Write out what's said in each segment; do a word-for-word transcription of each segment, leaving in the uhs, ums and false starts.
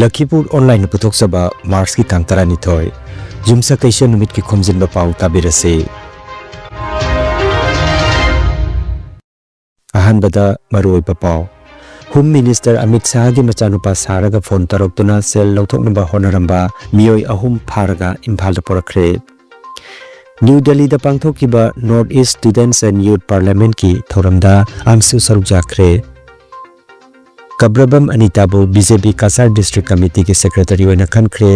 ꯂꯈꯤꯄꯨꯔ ꯑꯣꯟꯂꯥꯏꯟꯅ ꯄꯨꯊꯣꯛꯆꯕ ꯃꯥꯔꯆꯀꯤ ꯇꯥꯡ ꯇꯔꯥꯅꯤꯊꯣꯏ, ꯌꯨꯝꯁꯀꯩꯁ ꯅꯨꯃꯤꯠꯀꯤ ꯈꯣꯝꯖꯤꯟꯕ ꯄꯥꯎ ꯇꯥꯕꯤꯔꯁꯤ꯫ ꯑꯍꯥꯟꯕꯗ ꯃꯔꯨꯑꯣꯏꯕ ꯄꯥꯎ꯫ ꯍꯣꯝ ꯃꯤꯅꯤꯁꯇꯔ ꯑꯃꯤꯠ ꯁꯥꯍꯒꯤ ꯃꯆꯥꯅꯨꯄꯥ ꯁꯥꯔꯒ ꯐꯣꯟ ꯇꯧꯔꯛꯇꯨꯅ ꯁꯦꯜ ꯂꯧꯊꯣꯛꯅꯕ ꯍꯣꯠꯅꯔꯝꯕ ꯃꯤꯑꯣꯏ ꯑꯍꯨꯝ ꯐꯥꯔꯒ ꯏꯝꯐꯥꯜꯗ ꯄꯨꯔꯛꯈ꯭ꯔꯦ꯫ ꯅ꯭ꯌꯨ ꯗꯦꯜꯂꯤꯗ ꯄꯥꯡꯊꯣꯛꯈꯤꯕ North East Students and Youth Parliamentꯀꯤ ꯊꯧꯔꯝꯗ ꯑꯥꯝꯁꯨ ꯁꯔꯨꯛ ꯌꯥꯈ꯭ꯔꯦ꯫ ꯀꯕ꯭ꯔꯕꯝ ꯑꯅꯤꯇꯥꯕꯨ ꯕꯤ ꯖꯦ ꯄꯤ ꯀꯁꯥꯔ ꯗꯤꯁꯇ꯭ꯔꯤꯛ ꯀꯃꯤꯇꯤꯒꯤ ꯁꯦꯀ꯭ꯔꯦꯇꯔꯤ ꯑꯣꯏꯅ ꯈꯟꯈ꯭ꯔꯦ꯫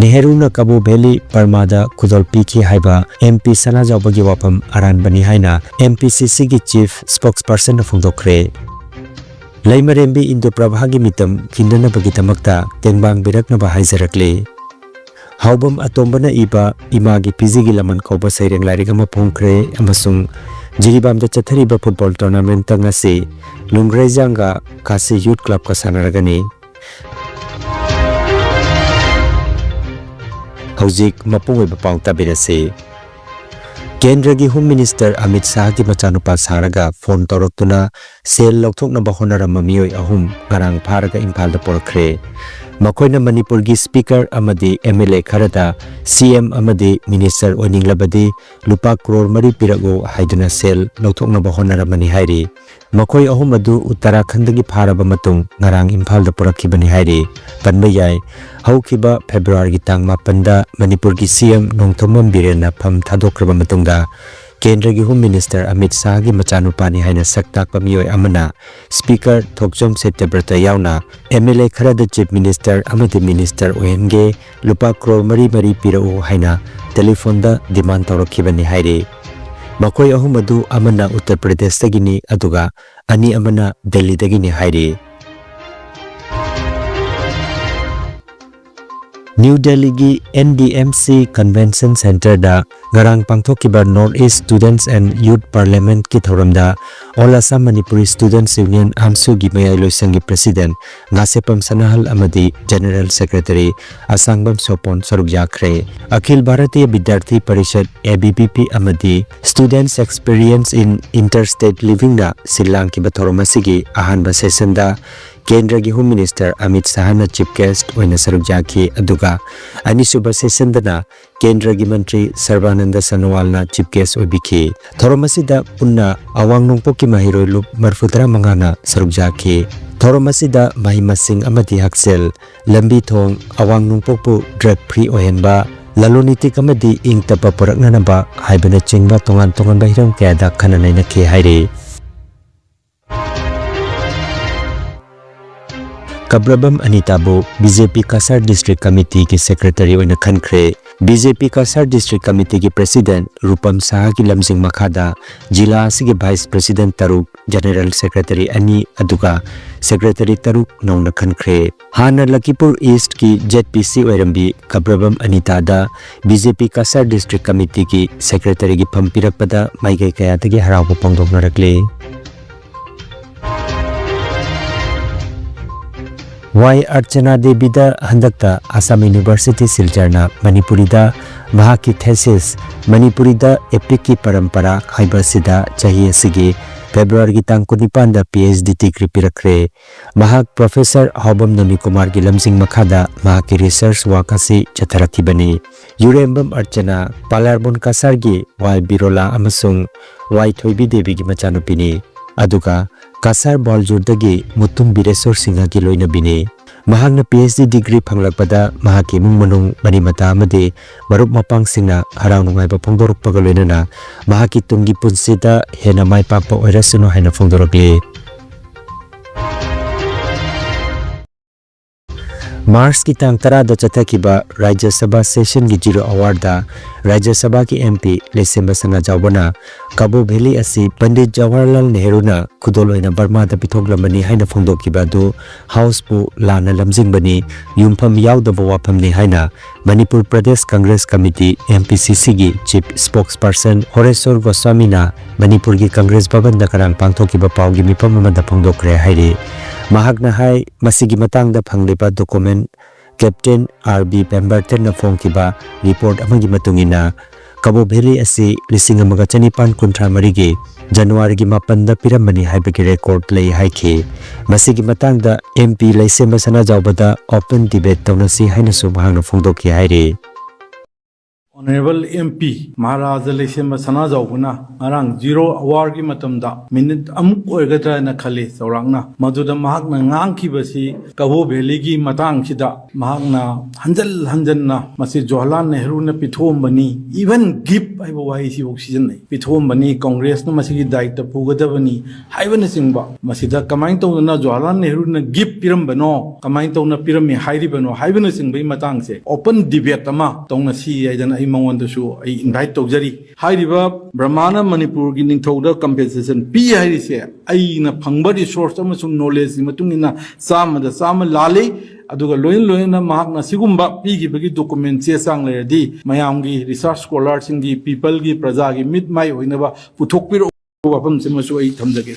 ꯅꯦꯍꯔꯨꯅ ꯀꯕꯣ ꯚꯦꯂꯤ ꯄꯔꯃꯥꯗ ꯈꯨꯗꯣꯜ ꯄꯤꯈꯤ ꯍꯥꯏꯕ ꯑꯦꯝ ꯄꯤ ꯁꯅꯥꯖꯥꯎꯕꯒꯤ ꯋꯥꯐꯝ ꯑꯔꯥꯟꯕꯅꯤ ꯍꯥꯏꯅ ꯑꯦꯝ ꯄꯤ ꯁꯤ ꯁꯤꯒꯤ ꯆꯤꯐ ꯁ꯭ꯄꯣꯛꯁꯄꯔꯁꯟꯅ ꯐꯣꯡꯗꯣꯛꯈ꯭ꯔꯦ꯫ ꯂꯩꯃꯔꯦꯝꯕꯤ ꯏꯟꯗꯨꯄ꯭ꯔꯚꯥꯒꯤ ꯃꯤꯇꯝ ꯈꯤꯟꯅꯅꯕꯒꯤꯗꯃꯛꯇ ꯇꯦꯡꯕꯥꯡꯕꯤꯔꯛꯅꯕ ꯍꯥꯏꯖꯔꯛꯂꯤ꯫ ꯍꯥꯎꯕꯝ ꯑꯇꯣꯝꯕꯅ ꯏꯕ ꯏꯃꯥꯒꯤ ꯐꯤꯖꯤꯒꯤ ꯂꯃꯟ ꯀꯧꯕ ꯁꯩꯔꯦꯡ ꯂꯥꯏꯔꯤꯛ ꯑꯃ ꯐꯣꯡꯈ꯭ꯔꯦ ꯑꯃꯁꯨꯡ ꯖꯤꯔꯤꯕꯥꯝꯗ ꯆꯠꯊꯔꯤꯕ ꯐꯨꯠꯕꯣꯜ ꯇꯣꯔꯅꯥꯃꯦꯟꯠꯇ ꯉꯁꯤ ꯂꯨꯡꯒ꯭ꯔꯩꯖꯥꯡꯒ ꯈꯥꯁꯤ ꯌꯨꯠ ꯀ꯭ꯂꯕꯀ ꯁꯥꯟꯅꯔꯒꯅꯤ꯫ ꯍꯧꯖꯤꯛ ꯃꯄꯨꯡ ꯑꯣꯏꯕ ꯄꯥꯎ ꯇꯥꯕꯤꯔꯁꯤ꯫ ꯀꯦꯟꯗ꯭ꯔꯒꯤ ꯍꯣꯝ ꯃꯤꯅꯤꯁꯇꯔ ꯑꯃꯤꯠ ꯁꯥꯍꯒꯤ ꯃꯆꯥꯅꯨꯄꯥ ꯁꯥꯔꯒ ꯐꯣꯟ ꯇꯧꯔꯛꯇꯨꯅ ꯁꯦꯜ ꯂꯧꯊꯣꯛꯅꯕ ꯍꯣꯠꯅꯔꯝꯕ ꯃꯤꯑꯣꯏ ꯑꯍꯨꯝ ꯉꯔꯥꯡ ꯐꯥꯔꯒ ꯏꯝꯐꯥꯜꯗ ꯄꯨꯔꯛꯈ꯭ꯔꯦ꯫ ꯃꯈꯣꯏꯅ ꯃꯅꯤꯄꯨꯔꯒꯤ ꯁ꯭ꯄꯤꯀꯔ ꯑꯃꯗꯤ ꯑꯦꯝ ꯑꯦꯜ ꯑꯦ ꯈꯔꯗ ꯁꯤ ꯑꯦꯝ ꯑꯃꯗꯤ ꯃꯤꯅꯤꯁꯇꯔ ꯑꯣꯏꯅꯤꯡꯂꯕꯗꯤ ꯂꯨꯄꯥ ꯀ꯭ꯔꯣꯔ ꯃꯔꯤ ꯄꯤꯔꯛꯎ ꯍꯥꯏꯗꯨꯅ ꯁꯦꯜ ꯂꯧꯊꯣꯛꯅꯕ ꯍꯣꯠꯅꯔꯝꯕꯅꯤ ꯍꯥꯏꯔꯤ꯫ ꯃꯈꯣꯏ ꯑꯍꯨꯝ ꯑꯗꯨ ꯎꯠꯇꯔꯥꯈꯟꯗꯒꯤ ꯐꯥꯔꯕ ꯃꯇꯨꯡ ꯉꯔꯥꯡ ꯏꯝꯐꯥꯜꯗ ꯄꯨꯔꯛꯈꯤꯕꯅꯤ ꯍꯥꯏꯔꯤ꯫ ꯄꯟꯕ ꯌꯥꯏ, ꯍꯧꯈꯤꯕ ꯐꯦꯕ꯭ꯔꯨꯋꯥꯔꯤꯒꯤ ꯇꯥꯡ ꯃꯥꯄꯟꯗ ꯃꯅꯤꯄꯨꯔꯒꯤ ꯁꯤ ꯑꯦꯝ ꯅꯣꯡꯊꯣꯝꯕꯝ ꯕꯤꯔꯦꯟꯅ ꯐꯝ ꯊꯥꯗꯣꯛꯈ꯭ꯔꯕ ꯃꯇꯨꯡꯗ ꯀꯦꯟꯗ꯭ꯔꯒꯤ ꯍꯣꯝ ꯃꯤꯅꯤꯁꯇꯔ ꯑꯃꯤꯠ ꯁꯥꯍꯒꯤ ꯃꯆꯥꯅꯨꯄꯥꯅꯤ ꯍꯥꯏꯅ ꯁꯛ ꯇꯥꯛꯄ ꯃꯤꯑꯣꯏ ꯑꯃꯅ ꯁ꯭ꯄꯤꯀꯔ ꯊꯣꯛꯆꯣꯝ ꯁꯇ꯭ꯌꯕ꯭ꯔꯇ ꯌꯥꯎꯅ ꯑꯦꯝ ꯑꯦꯜ ꯑꯦ ꯈꯔꯗ ꯆꯤꯐ ꯃꯤꯅꯤꯁꯇꯔ ꯑꯃꯗꯤ ꯃꯤꯅꯤꯁꯇꯔ ꯑꯣꯏꯍꯟꯒꯦ, ꯂꯨꯄꯥ ꯀ꯭ꯔꯣꯔ ꯃꯔꯤ ꯃꯔꯤ ꯄꯤꯔꯛꯎ ꯍꯥꯏꯅ ꯇꯦꯂꯤꯐꯣꯟꯗ ꯗꯤꯃꯥꯟ ꯇꯧꯔꯛꯈꯤꯕꯅꯤ ꯍꯥꯏꯔꯤ꯫ ꯃꯈꯣꯏ ꯑꯍꯨꯝ ꯑꯗꯨ ꯑꯃꯅ ꯎꯠꯇꯔ ꯄ꯭ꯔꯗꯦꯁꯇꯒꯤꯅꯤ, ꯑꯗꯨꯒ ꯑꯅꯤ ꯑꯃꯅ ꯗꯦꯜꯂꯤꯗꯒꯤꯅꯤ ꯍꯥꯏꯔꯤ꯫ ꯅ꯭ꯌꯨ ꯗꯦꯜꯂꯤꯒꯤ N D M C convention ꯁꯦꯟꯇꯔꯗ ꯉꯔꯥꯡ ꯄꯥꯡꯊꯣꯛꯈꯤꯕ North East Students and Youth Parliament ꯀꯤ ꯊꯧꯔꯝꯗ All Assam Manipuri Students Union, ꯑꯝꯁꯨꯒꯤ ꯃꯌꯥꯏ ꯂꯣꯏꯁꯪꯒꯤ President ꯉꯥꯁꯦꯞꯄꯝ ꯁꯅꯥꯍꯜ ꯑꯃꯗꯤ General Secretary ꯑꯁꯥꯡꯕꯝ ꯁꯣꯄꯣꯟ ꯁꯔꯨꯛ ꯌꯥꯈ꯭ꯔꯦ꯫ ꯑꯈꯤꯜ Bharatiya ꯕꯤꯗ꯭ꯌꯥꯔꯊꯤ parishad, A B V P, ꯑꯃꯗꯤ Students Experience in Interstate Living ꯅ ꯁꯤꯜ ꯂꯥꯡꯈꯤꯕ ꯊꯧꯔꯝ ꯑꯁꯤꯒꯤ ꯑꯍꯥꯟꯕ session ꯗ ꯀꯦꯟꯗ꯭ꯔꯒꯤ Home Minister Amit ꯁꯥꯍꯅ Chief Guest ꯑꯣꯏꯅ ꯁꯔꯨꯛ ꯌꯥꯈꯤ, ꯑꯗꯨꯒ ꯑꯅꯤꯁꯨꯕ session ꯗꯅ ꯀꯦꯟꯗ꯭ꯔꯒꯤ ꯃꯟꯇ꯭ꯔꯤ ꯁꯔꯕꯥꯅꯟꯗ ꯁꯣꯅꯣꯋꯥꯜꯅ Chief Guest ꯑꯣꯏꯕꯤꯈꯤ꯫ ꯊꯧꯔꯝ ꯑꯁꯤꯗ ꯄꯨꯟꯅ ꯑꯋꯥꯡ ꯅꯣꯡꯄꯣꯛꯀꯤ ꯃꯍꯩꯔꯣꯏ ꯂꯨꯞ ꯃꯔꯤꯐꯨꯇꯔꯥ ꯃꯉꯥꯅ ꯁꯔꯨꯛ ꯌꯥꯈꯤ꯫ ꯊꯧꯔꯝ ꯑꯁꯤꯗ ꯃꯍꯩ ꯃꯁꯤꯡ ꯑꯃꯗꯤ ꯍꯛꯁꯦꯜ, ꯂꯝꯕꯤ ꯊꯣꯡ, ꯑꯋꯥꯡ ꯅꯣꯡꯄꯣꯛꯄꯨ drug free ꯑꯣꯏꯍꯟꯕ, ꯂꯂꯣꯟ ꯏꯇꯤꯛ ꯑꯃꯗꯤ ꯏꯪ ꯇꯞꯄ ꯄꯨꯔꯛꯅꯅꯕ ꯍꯥꯏꯕꯅꯆꯤꯡꯕ ꯇꯣꯉꯥꯟ ꯇꯣꯉꯥꯟꯕ ꯍꯤꯔꯝ ꯀꯌꯥꯗ ꯈꯟꯅ ꯅꯩꯅꯈꯤ ꯍꯥꯏꯔꯤ꯫ ꯀꯕ꯭ꯔꯕꯝ ꯑꯅꯤꯇꯥꯕꯨ B J P Cachar District Committee ꯒꯤ Secretary ꯑꯣꯏꯅ ꯈꯟꯈ꯭ꯔꯦ꯫ B J P Cachar District Committee ꯒꯤ President ꯔꯨꯄꯝ ꯁꯍꯥꯒꯤ ꯂꯝꯖꯤꯡ ꯃꯈꯥꯗ ꯖꯤꯂꯥ ꯑꯁꯤꯒꯤ Vice President ꯇꯔꯨꯛ, General Secretary ꯑꯅꯤ, ꯑꯗꯨꯒ Secretary ꯇꯔꯨꯛ ꯅꯧꯅ ꯈꯟꯈ꯭ꯔꯦ꯫ ꯍꯥꯟꯅ ꯂꯈꯤꯄꯨꯔ East ꯀꯤ Z P C ꯑꯣꯏꯔꯝꯕꯤ ꯀꯕ꯭ꯔꯕꯝ ꯑꯅꯤꯇꯥꯗ B J P Cachar District Committee ꯒꯤ Secretary ꯒꯤ ꯐꯝ ꯄꯤꯔꯛꯄꯗ ꯃꯥꯏꯀꯩ ꯀꯌꯥꯗꯒꯤ ꯍꯔꯥꯎꯕ ꯐꯣꯡꯗꯣꯛꯅꯔꯛꯂꯤ꯫ ꯋꯥꯏ ꯑꯔꯆꯅꯥ ꯗꯦꯕꯤꯗ ꯍꯟꯗꯛꯇ Assam University ꯁꯤꯜꯆꯔꯅ ꯃꯅꯤꯄꯨꯔꯤꯗ ꯃꯍꯥꯛꯀꯤ thesis ꯃꯅꯤꯄꯨꯔꯤꯗ epic ꯀꯤ ꯄꯔꯝꯄꯔꯥ ꯍꯥꯏꯕ ꯑꯁꯤꯗ ꯆꯍꯤ ꯑꯁꯤꯒꯤ February ꯒꯤ ꯇꯥꯡ ꯀꯨꯟꯅꯤꯄꯥꯟꯗ P H D degree ꯄꯤꯔꯛꯈ꯭ꯔꯦ꯫ ꯃꯍꯥꯛ Professor ꯍꯥꯎꯕꯝ ꯅꯣꯃꯤ ꯀꯨꯃꯥꯔꯒꯤ ꯂꯝꯖꯤꯡ ꯃꯈꯥꯗ ꯃꯍꯥꯛꯀꯤ research work ꯑꯁꯤ ꯆꯠꯊꯔꯛꯈꯤꯕꯅꯤ꯫ ꯌꯨꯔꯦꯝꯕꯝ ꯑꯔꯆꯅꯥ ꯄꯥꯂꯥꯔꯕꯣꯟ ꯀꯁꯥꯔꯒꯤ ꯋꯥꯏ ꯕꯤꯔꯣꯂꯥ ꯑꯃꯁꯨꯡ ꯋꯥꯏ ꯊꯣꯏꯕꯤ ꯗꯦꯕꯤꯒꯤ ꯃꯆꯥꯅꯨꯄꯤꯅꯤ꯫ ꯑꯗꯨꯒ ꯀꯁꯥꯔ ꯕꯥꯜꯖꯨꯔꯗꯒꯤ ꯃꯨꯇꯨꯝ ꯕꯤꯔꯦꯁꯣꯔ ꯁꯤꯡꯍꯒꯤ ꯂꯣꯏꯅꯕꯤꯅꯤ꯫ ꯃꯍꯥꯛꯅ P H D degree ꯐꯪꯂꯛꯄꯗ ꯃꯍꯥꯛꯀꯤ ꯏꯃꯨꯡ ꯃꯅꯨꯡ, ꯃꯔꯤ ꯃꯇꯥ ꯑꯃꯗꯤ ꯃꯔꯨꯞ ꯃꯄꯥꯡꯁꯤꯡꯅ ꯍꯔꯥꯎ ꯅꯨꯡꯉꯥꯏꯕ ꯐꯣꯡꯗꯣꯔꯛꯄꯒ ꯂꯣꯏꯅꯅ ꯃꯍꯥꯛꯀꯤ ꯇꯨꯡꯒꯤ ꯄꯨꯟꯁꯤꯗ ꯍꯦꯟꯅ ꯃꯥꯏ ꯄꯥꯛꯄ ꯑꯣꯏꯔꯁꯅꯨ ꯍꯥꯏꯅ ꯐꯣꯡꯗꯣꯔꯛꯂꯤ꯫ ꯃꯥꯔꯆꯀꯤ ꯇꯥꯡ ꯇꯔꯥꯗ ꯆꯠꯊꯈꯤꯕ ꯔꯥꯖ꯭ꯌ ꯁꯚꯥ ꯁꯦꯁꯟꯒꯤ ꯖꯤꯔꯣ ꯑꯋꯥꯔꯗ ꯔꯥꯖ꯭ꯌ ꯁꯚꯥꯒꯤ ꯑꯦꯝ ꯄꯤ ꯂꯩꯁꯦꯝꯕ ꯁꯅꯥꯖꯥꯎꯕꯅ ꯀꯕꯣ ꯚꯦꯂꯤ ꯑꯁꯤ ꯄꯟꯗꯤꯠ ꯖꯋꯥꯍꯔꯂꯥꯜ ꯅꯦꯍꯔꯨꯅ ꯈꯨꯗꯣꯜ ꯑꯣꯏꯅ ꯕꯔꯃꯥꯗ ꯄꯤꯊꯣꯛꯂꯝꯕꯅꯤ ꯍꯥꯏꯅ ꯐꯣꯡꯗꯣꯛꯈꯤꯕ ꯑꯗꯨ ꯍꯥꯎꯁꯄꯨ ꯂꯥꯟꯅ ꯂꯝꯖꯤꯡꯕꯅꯤ, ꯌꯨꯝꯐꯝ ꯌꯥꯎꯗꯕ ꯋꯥꯐꯝꯅꯤ ꯍꯥꯏꯅ Manipur Pradesh Congress committee, M P ꯁꯤ ꯁꯤꯒꯤ ꯆꯤꯐ ꯁ꯭ꯄꯣꯛꯁꯄꯔꯁꯟ ꯍꯣꯔꯦꯁꯣꯔ ꯒꯣꯁ꯭ꯋꯥꯃꯤꯅ ꯃꯅꯤꯄꯨꯔꯒꯤ ꯀꯪꯒ꯭ꯔꯦꯁ ꯚꯕꯟꯗ ꯉꯔꯥꯡ ꯄꯥꯡꯊꯣꯛꯈꯤꯕ ꯄꯥꯎꯒꯤ ꯃꯤꯐꯝ ꯑꯃꯗ ꯐꯣꯡꯗꯣꯛꯈ꯭ꯔꯦ ꯍꯥꯏꯔꯤ꯫ ꯃꯍꯥꯛꯅ ꯍꯥꯏ, ꯃꯁꯤꯒꯤ ꯃꯇꯥꯡꯗ ꯐꯪꯂꯤꯕ ꯗꯣꯀꯨꯃꯦꯟ ꯀꯦꯞꯇꯦꯟ ꯑꯥꯔ ꯕꯤ ꯄꯦꯝꯕꯔꯇꯟꯅ ꯐꯣꯡꯈꯤꯕ ꯔꯤꯄꯣꯔꯠ ꯑꯃꯒꯤ ꯃꯇꯨꯡ ꯏꯟꯅ, ꯀꯕꯣ ꯚꯦꯂꯤ ꯑꯁꯤ ꯂꯤꯁꯤꯡ ꯑꯃꯒ ꯆꯅꯤꯄꯥꯟ ꯀꯨꯟꯊ꯭ꯔꯥ ꯃꯔꯤꯒꯤ ꯖꯅꯋꯥꯔꯤꯒꯤ ꯃꯥꯄꯟꯗ ꯄꯤꯔꯝꯕꯅꯤ ꯍꯥꯏꯕꯒꯤ ꯔꯦꯀꯣꯔꯗ ꯂꯩ ꯍꯥꯏꯈꯤ꯫ ꯃꯁꯤꯒꯤ ꯃꯇꯥꯡꯗ ꯑꯦꯝ ꯄꯤ ꯂꯩꯁꯦꯝꯕ ꯁꯅꯥꯖꯥꯎꯕꯗ ꯑꯣꯄꯟ ꯗꯤꯕꯦꯠ ꯇꯧꯅꯁꯤ ꯍꯥꯏꯅꯁꯨ ꯃꯍꯥꯛꯅ ꯐꯣꯡꯗꯣꯛꯈꯤ ꯍꯥꯏꯔꯤ꯫ ꯑꯣꯅꯔꯦꯕꯜ ꯑꯦꯝ ꯄꯤ ꯃꯍꯥꯔꯥꯖꯥ ꯂꯩꯁꯦꯝꯕ ꯁꯅꯥꯖꯥꯎꯕꯅ ꯉꯔꯥꯡ ꯖꯤꯔꯣ ꯑꯋꯥꯔꯒꯤ ꯃꯇꯝꯗ ꯃꯤꯅꯤꯠ ꯑꯃꯨꯛ ꯑꯣꯏꯒꯗ꯭ꯔꯥ ꯍꯥꯏꯅ ꯈꯜꯂꯤ ꯆꯥꯎꯔꯥꯛꯅ꯫ ꯃꯗꯨꯗ ꯃꯍꯥꯛꯅ ꯉꯥꯡꯈꯤꯕꯁꯤ ꯀꯕꯣ ꯚꯦꯂꯤꯒꯤ ꯃꯇꯥꯡꯁꯤꯗ ꯃꯍꯥꯛꯅ ꯍꯟꯖꯜ ꯍꯟꯖꯟꯅ ꯃꯁꯤ ꯖꯋꯥꯍꯔꯂꯥꯜ ꯅꯦꯍꯔꯨꯅ ꯄꯤꯊꯣꯛꯑꯝꯕꯅꯤ, even gift ꯍꯥꯏꯕ ꯋꯥꯍꯩꯁꯤꯐꯥꯎ ꯁꯤꯖꯤꯟꯅꯩ꯫ ꯄꯤꯊꯣꯛꯑꯝꯕꯅꯤ, ꯀꯪꯒ꯭ꯔꯦꯁꯅ ꯃꯁꯤꯒꯤ ꯗꯥꯏꯇ ꯄꯨꯒꯗꯕꯅꯤ ꯍꯥꯏꯕꯅꯆꯤꯡꯕ꯫ ꯃꯁꯤꯗ ꯀꯃꯥꯏꯅ ꯇꯧꯗꯅ ꯖꯋꯥꯍꯔꯂꯥꯜ ꯅꯦꯍꯔꯨꯅ ꯒꯤꯐ ꯄꯤꯔꯝꯕꯅꯣ, ꯀꯃꯥꯏꯅ ꯇꯧꯅ ꯄꯤꯔꯝꯃꯤ ꯍꯥꯏꯔꯤꯕꯅꯣ ꯍꯥꯏꯕꯅꯆꯤꯡꯕꯒꯤ ꯃꯇꯥꯡꯁꯦ ꯑꯣꯄꯟ ꯗꯤꯕꯦꯠ ꯑꯃ ꯇꯧꯅꯁꯤ ꯍꯥꯏꯗꯅ ꯑꯩ ꯃꯉꯣꯟꯗꯁꯨ ꯑꯩ ꯏꯟꯚꯥꯏꯠ ꯇꯧꯖꯔꯤ꯫ ꯍꯥꯏꯔꯤꯕ ꯕ꯭ꯔꯍꯃꯥꯅ ꯃꯅꯤꯄꯨꯔꯒꯤ ꯅꯤꯡꯊꯧꯗ ꯀꯝꯄꯦꯟꯁꯦꯁꯟ ꯄꯤ ꯍꯥꯏꯔꯤꯁꯦ ꯑꯩꯅ ꯐꯪꯕ ꯔꯤꯁꯣꯔꯁ ꯑꯃꯁꯨꯡ ꯅꯣꯂꯦꯖꯀꯤ ꯃꯇꯨꯡ ꯏꯟꯅ ꯆꯥꯝꯃꯗ ꯆꯥꯝꯃ ꯂꯥꯜꯂꯤ꯫ ꯑꯗꯨꯒ ꯂꯣꯏꯅ ꯂꯣꯏꯅꯅ ꯃꯍꯥꯛꯅ ꯁꯤꯒꯨꯝꯕ ꯄꯤꯈꯤꯕꯒꯤ ꯗꯣꯀꯨꯃꯦꯟ ꯆꯦ ꯆꯥꯡ ꯂꯩꯔꯗꯤ ꯃꯌꯥꯝꯒꯤ, ꯔꯤꯁꯥꯔꯁ ꯁ꯭ꯀꯣꯂꯥꯔꯁꯤꯡꯒꯤ, ꯄꯤꯄꯜꯒꯤ, ꯄ꯭ꯔꯖꯥꯒꯤ ꯃꯤꯠ ꯃꯥꯏ ꯑꯣꯏꯅꯕ ꯄꯨꯊꯣꯛꯄꯤꯔꯛꯎ꯫ ꯋꯥꯐꯝꯁꯤꯃꯁꯨ ꯑꯩ ꯊꯝꯖꯒꯦ꯫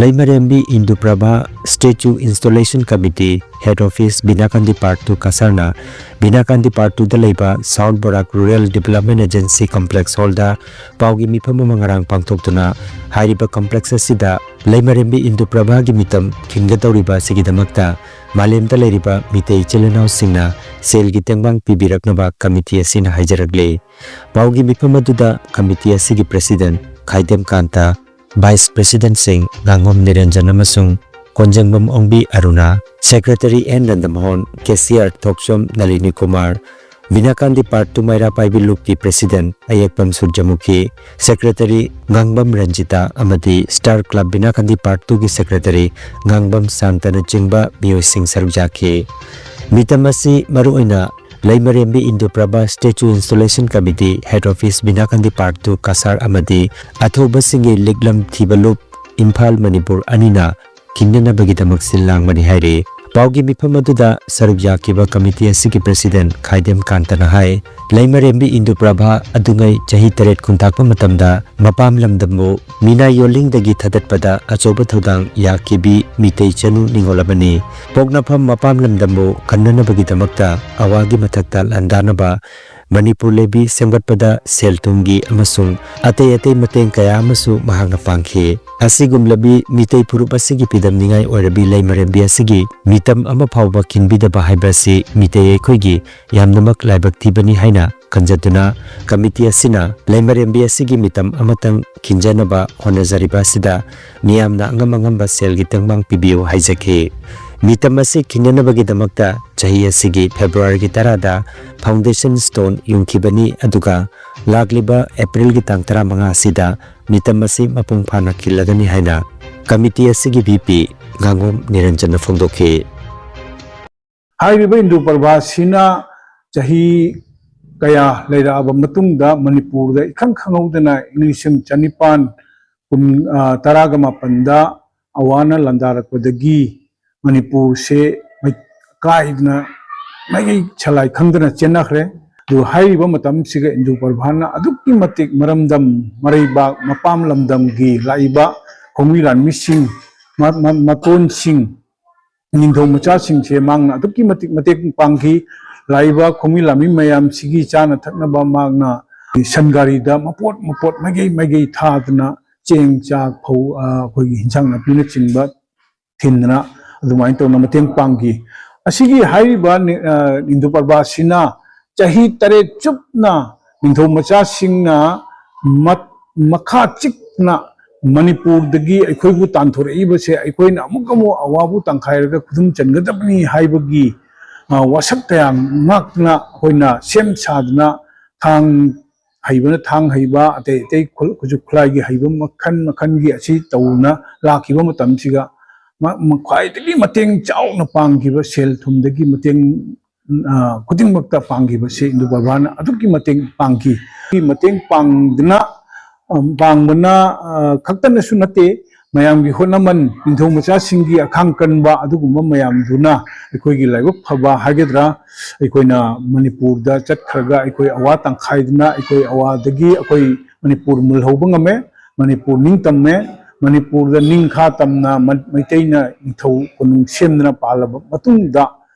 ꯂꯩꯃꯔꯦꯝꯕꯤ Induprabha statue installation committee, head office, Binakandi part two, ꯀꯁꯥꯔꯅ ꯕꯤꯅꯥꯀꯥꯟꯗꯤ ꯄꯥꯔꯠ ꯇꯨꯗ ꯂꯩꯕ south Borak rural development agency complex ꯍꯣꯜꯗ ꯄꯥꯎꯒꯤ ꯃꯤꯐꯝ ꯑꯃ ꯉꯔꯥꯡ ꯄꯥꯡꯊꯣꯛꯇꯨꯅ ꯍꯥꯏꯔꯤꯕ ꯀꯝꯄ꯭ꯂꯦꯛꯁ ꯑꯁꯤꯗ ꯂꯩꯃꯔꯦꯝꯕꯤ ꯏꯟꯗꯨꯄ꯭ꯔꯚꯥꯒꯤ ꯃꯤꯇꯝ ꯈꯤꯟꯒꯗꯧꯔꯤꯕ ꯑꯁꯤꯒꯤꯗꯃꯛꯇ ꯃꯥꯂꯦꯝꯗ ꯂꯩꯔꯤꯕ ꯃꯤꯇꯩ ꯏꯆꯤꯜ ꯏꯅꯥꯎꯁꯤꯡꯅ ꯁꯦꯜꯒꯤ ꯇꯦꯡꯕꯥꯡ ꯄꯤꯕꯤꯔꯛꯅꯕ ꯀꯃꯤꯇꯤ ꯑꯁꯤꯅ ꯍꯥꯏꯖꯔꯛꯂꯤ꯫ ꯄꯥꯎꯒꯤ ꯃꯤꯐꯝ ꯑꯗꯨꯗ ꯀꯃꯤꯇꯤ ꯑꯁꯤꯒꯤ ꯄ꯭ꯔꯦꯁꯤꯗꯦꯟꯠ ꯈꯥꯏꯗꯦꯝ ꯀꯥꯟꯇ, ꯚꯥꯏꯁ ꯄ꯭ꯔꯦꯁꯤꯗꯦꯟꯠꯁꯤꯡ ꯉꯥꯉꯣꯝ ꯅꯤꯔꯟꯖꯟ ꯑꯃꯁꯨꯡ Konjengbam Ongbi Aruna, secretary N Nandamohan, cashier Thokchom Nalini Kumar, Binakandi Part Two ꯃꯩꯔꯥ ꯄꯥꯏꯕꯤ ꯂꯨꯞꯀꯤ President ꯑꯌꯦꯛꯄꯝ ꯁꯨꯔꯖꯃꯨꯈꯤ, Secretary ꯉꯥꯡꯕꯝ ꯔꯟꯖꯤꯇꯥ ꯑꯃꯗꯤ Star Club ꯕꯤꯅꯥꯀꯥꯟꯗꯤ Part Two ꯒꯤ Secretary ꯉꯥꯡꯕꯝ ꯁꯥꯟꯇꯅꯆꯤꯡꯕ ꯃꯤꯑꯣꯏꯁꯤꯡ ꯁꯔꯨꯛ ꯌꯥꯈꯤ꯫ ꯃꯤꯇꯝ ꯑꯁꯤ ꯃꯔꯨꯑꯣꯏꯅ ꯂꯩꯃꯔꯦꯝꯕꯤ ꯏꯟꯗꯨ Prabha Statue Installation Committee, Head Office ꯕꯤꯅꯥꯀꯥꯟꯗꯤ Part Two Cachar ꯑꯃꯗꯤ ꯑꯊꯧꯕꯁꯤꯡꯒꯤ ꯂꯤꯛꯂꯝ ꯊꯤꯕ ꯂꯨꯞ ꯏꯝꯐꯥꯜ ꯃꯅꯤꯄꯨꯔ ꯑꯅꯤꯅ ꯈꯤꯟꯅꯅꯕꯒꯤꯗꯃꯛ ꯁꯤꯜ ꯂꯥꯡꯕꯅꯤ ꯍꯥꯏꯔꯤ꯫ ꯄꯥꯎꯒꯤ ꯃꯤꯐꯝ ꯑꯗꯨꯗ ꯁꯔꯨꯛ ꯌꯥꯈꯤꯕ committee ꯑꯁꯤꯒꯤ President ꯈꯥꯏꯗꯦꯝ ꯀꯥꯟꯇꯅ ꯍꯥꯏ, ꯂꯩꯃꯔꯦꯝꯕꯤ ꯏꯟꯗꯨ ꯄ꯭ꯔꯚꯥ ꯑꯗꯨꯉꯩ ꯆꯍꯤ ꯇꯔꯦꯠ ꯈꯨꯟꯇꯥꯛꯄ ꯃꯇꯝꯗ ꯃꯄꯥꯝ ꯂꯝꯗꯝꯕꯨ ꯃꯤꯅꯥꯏ ꯌꯣꯜꯂꯤꯡꯗꯒꯤ ꯊꯥꯗꯠꯄꯗ ꯑꯆꯧꯕ ꯊꯧꯗꯥꯡ ꯌꯥꯈꯤꯕꯤ ꯃꯤꯇꯩ ꯆꯅꯨ ꯅꯤꯉꯣꯜ ꯑꯃꯅꯤ꯫ ꯄꯣꯛꯅꯐꯝ ꯃꯄꯥꯝ ꯂꯝꯗꯝꯕꯨ ꯀꯟꯅꯅꯕꯒꯤꯗꯃꯛꯇ ꯑꯋꯥꯒꯤ ꯃꯊꯛꯇ ꯂꯥꯟꯗꯥꯅꯕ ꯃꯅꯤꯄꯨꯔ ꯂꯩꯕꯤ ꯁꯦꯝꯒꯠꯄꯗ ꯁꯦꯜ ꯊꯨꯝꯒꯤ ꯑꯃꯁꯨꯡ ꯑꯇꯩ ꯑꯇꯩ ꯃꯇꯦꯡ ꯀꯌꯥ ꯑꯃꯁꯨ ꯃꯍꯥꯛꯅ ꯄꯥꯡꯈꯤ꯫ ꯑꯁꯤꯒꯨꯝꯂꯕꯤ ꯃꯤꯇꯩ ꯐꯨꯔꯨꯞ ꯑꯁꯤꯒꯤ ꯄꯤꯗꯝꯅꯤꯡꯉꯥꯏ ꯑꯣꯏꯔꯕꯤ ꯂꯩꯃꯔꯦꯝꯕꯤ ꯑꯁꯤꯒꯤ ꯃꯤꯇꯝ ꯑꯃ ꯐꯥꯎꯕ ꯈꯤꯟꯕꯤꯗꯕ ꯍꯥꯏꯕ ꯑꯁꯤ ꯃꯤꯇꯩ ꯑꯩꯈꯣꯏꯒꯤ ꯌꯥꯝꯅꯃꯛ ꯂꯥꯏꯕꯛ ꯊꯤꯕꯅꯤ ꯍꯥꯏꯅ ꯈꯟꯖꯗꯨꯅ committee ꯑꯁꯤꯅ ꯂꯩꯃꯔꯦꯝꯕꯤ ꯑꯁꯤꯒꯤ ꯃꯤꯇꯝ ꯑꯃꯇꯪ ꯈꯤꯟꯖꯅꯕ ꯍꯣꯠꯅꯖꯔꯤꯕ ꯑꯁꯤꯗ ꯃꯤꯌꯥꯝꯅ ꯑꯉꯝ ꯑꯉꯝꯕ ꯁꯦꯜꯒꯤ ꯇꯦꯡꯕꯥꯡ ꯄꯤꯕꯤꯌꯨ ꯍꯥꯏꯖꯈꯤ꯫ ꯃꯤꯇꯝ ꯑꯁꯤ ꯈꯤꯟꯅꯅꯕꯒꯤꯗꯃꯛꯇ ꯆꯍꯤ ꯑꯁꯤꯒꯤ February ꯒꯤ ꯇꯔꯥꯗ foundation stone ꯌꯨꯡꯈꯤꯕꯅꯤ, ꯑꯗꯨꯒ ꯂꯥꯛꯂꯤꯕ April ꯒꯤ ꯇꯥꯡ ꯇꯔꯥꯃꯉꯥ ꯑꯁꯤꯗ ꯃꯤꯇꯝ ꯑꯁꯤ ꯃꯄꯨꯡ ꯐꯥꯅ ꯈꯤꯜꯂꯒꯅꯤ ꯍꯥꯏꯅ committee ꯑꯁꯤꯒꯤ VP ꯉꯥꯉꯣꯝ ꯅꯤꯔꯟꯖꯟꯅ ꯐꯣꯡꯗꯣꯛꯈꯤ꯫ ꯍꯥꯏꯔꯤꯕ ꯏꯟꯗꯨ ꯄ꯭ꯔꯚꯥꯁꯤꯅ ꯆꯍꯤ ꯀꯌꯥ ꯂꯩꯔꯛꯑꯕ ꯃꯇꯨꯡꯗ ꯃꯅꯤꯄꯨꯔꯗ ꯏꯈꯪ ꯈꯪꯍꯧꯗꯅ ꯏꯪ ꯂꯤꯁꯤꯡ ꯆꯅꯤꯄꯥꯟ ꯀꯨꯟ, ꯑ, ꯇꯔꯥꯒ ꯃꯥꯄꯟꯗ ꯑꯋꯥꯅ ꯂꯥꯟꯗꯥꯔꯛꯄꯗꯒꯤ ꯃꯅꯤꯄꯨꯔꯁꯦ ꯃꯩ-, ꯀꯥꯏꯗꯅ ꯃꯥꯏꯀꯩ ꯁꯂꯥꯏ ꯈꯪꯗꯅ ꯆꯦꯟꯅꯈ꯭ꯔꯦ꯫ ꯑꯗꯨ ꯍꯥꯏꯔꯤꯕ ꯃꯇꯝꯁꯤꯒ ꯏꯟꯗꯨ ꯄ꯭ꯔꯚꯥꯅ ꯑꯗꯨꯛꯀꯤ ꯃꯇꯤꯛ ꯃꯔꯝꯗꯝ, ꯃꯔꯩꯕꯥꯛ, ꯃꯄꯥꯝ ꯂꯝꯗꯝꯒꯤ ꯂꯥꯛꯏꯕ ꯈꯣꯡꯃꯤ ꯂꯥꯟꯃꯤꯁꯤꯡ, ꯃ-, ꯃ-, ꯃꯇꯣꯟꯁꯤꯡ, ꯅꯤꯡꯊꯧ ꯃꯆꯥꯁꯤꯡꯁꯦ ꯃꯍꯥꯛꯅ ꯑꯗꯨꯛꯀꯤ ꯃꯇꯤꯛ ꯃꯇꯦꯡ ꯄꯥꯡꯈꯤ꯫ ꯂꯥꯛꯏꯕ ꯈꯣꯡꯃꯤ ꯂꯥꯟꯃꯤ ꯃꯌꯥꯝꯁꯤꯒꯤ ꯆꯥꯅ ꯊꯛꯅꯕ ꯃꯍꯥꯛꯅ ꯁꯟ ꯒꯥꯔꯤꯗ ꯃꯄꯣꯠ ꯃꯄꯣꯠ ꯃꯥꯏꯀꯩ ꯃꯥꯏꯀꯩ ꯊꯥꯗꯅ ꯆꯦꯡ, ꯆꯥꯛ, ꯐꯧ, ꯑ, ꯑꯩꯈꯣꯏꯒꯤ ꯍꯤꯟꯖꯥꯡ ꯅꯥꯄꯤꯅꯆꯤꯡꯕ ꯊꯤꯟꯗꯅ ꯑꯗꯨꯃꯥꯏꯅ ꯇꯧꯅ ꯃꯇꯦꯡ ꯄꯥꯡꯈꯤ꯫ ꯑꯁꯤꯒꯤ ꯍꯥꯏꯔꯤꯕ ꯅꯤ-, ꯑ, ꯏꯟꯗꯨ ꯄ꯭ꯔꯚꯥꯁꯤꯅ ꯆꯍꯤ ꯇꯔꯦꯠ ꯆꯨꯞꯅ ꯅꯤꯡꯊꯧ ꯃꯆꯥꯁꯤꯡꯅ ꯃꯠ-, ꯃꯈꯥ ꯆꯤꯛꯅ ꯃꯅꯤꯄꯨꯔꯗꯒꯤ ꯑꯩꯈꯣꯏꯕꯨ ꯇꯥꯟꯊꯣꯔꯛꯏꯕꯁꯦ ꯑꯩꯈꯣꯏꯅ ꯑꯃꯨꯛ ꯑꯃꯨꯛ ꯑꯋꯥꯕꯨ ꯇꯪꯈꯥꯏꯔꯒ ꯈꯨꯗꯨꯝ ꯆꯟꯒꯗꯕꯅꯤ ꯍꯥꯏꯕꯒꯤ ꯋꯥꯁꯛ ꯀꯌꯥ ꯉꯥꯛꯇꯅ ꯑꯩꯈꯣꯏꯅ ꯁꯦꯝ ꯁꯥꯗꯨꯅ, ꯊꯥꯡ ꯍꯩꯕꯅ ꯊꯥꯡ ꯍꯩꯕ, ꯑꯇꯩ ꯑꯇꯩ ꯈꯨꯠ-, ꯈꯨꯠꯁꯨ ꯈꯨꯠꯂꯥꯏꯒꯤ ꯍꯩꯕ ꯃꯈꯜ ꯃꯈꯜꯒꯤ ꯑꯁꯤ ꯇꯧꯅ ꯂꯥꯛꯈꯤꯕ ꯃꯇꯝꯁꯤꯒ ꯃ-, ꯃ-, ꯈ꯭ꯋꯥꯏꯗꯒꯤ ꯃꯇꯦꯡ ꯆꯥꯎꯅ ꯄꯥꯡꯈꯤꯕ, ꯁꯦꯜ ꯊꯨꯝꯗꯒꯤ ꯃꯇꯦꯡ, ꯑ, ꯈꯨꯗꯤꯡꯃꯛꯇ ꯄꯥꯡꯈꯤꯕꯁꯤ ꯏꯟꯗꯨ ꯄ꯭ꯔꯚꯥꯅ ꯑꯗꯨꯛꯀꯤ ꯃꯇꯦꯡ ꯄꯥꯡꯈꯤ꯫ ꯃꯇꯦꯡ ꯄꯥꯡꯗꯨꯅ, ꯑ, ꯄꯥꯡꯕꯅ, ꯑ, ꯈꯛꯇꯅꯁꯨ ꯅꯠꯇꯦ, ꯃꯌꯥꯝꯒꯤ ꯍꯣꯠꯅꯃꯟ, ꯅꯤꯡꯊꯧ ꯃꯆꯥꯁꯤꯡꯒꯤ ꯑꯈꯥꯡ ꯀꯟꯕ, ꯑꯗꯨꯒꯨꯝꯕ ꯃꯌꯥꯝꯗꯨꯅ ꯑꯩꯈꯣꯏꯒꯤ ꯂꯥꯏꯕꯛ ꯐꯕ ꯍꯥꯏꯒꯗ꯭ꯔꯥ, ꯑꯩꯈꯣꯏꯅ ꯃꯅꯤꯄꯨꯔꯗ ꯆꯠꯈ꯭ꯔꯒ ꯑꯩꯈꯣꯏ ꯑꯋꯥ ꯇꯪꯈꯥꯏꯗꯨꯅ ꯑꯩꯈꯣꯏ ꯑꯋꯥꯗꯒꯤ ꯑꯩꯈꯣꯏ ꯃꯅꯤꯄꯨꯔ ꯃꯨꯜꯍꯧꯕ ꯉꯝꯃꯦ, ꯃꯅꯤꯄꯨꯔ ꯅꯤꯡꯇꯝꯃꯦ꯫ ꯃꯅꯤꯄꯨꯔꯗ ꯅꯤꯡꯈꯥ ꯇꯝꯅ ꯃ-, ꯃꯩꯇꯩꯅ ꯅꯤꯡꯊꯧ ꯀꯣꯅꯨꯡ ꯁꯦꯝꯗꯨꯅ ꯄꯥꯜꯂꯕ ꯃꯇꯨꯡꯗ,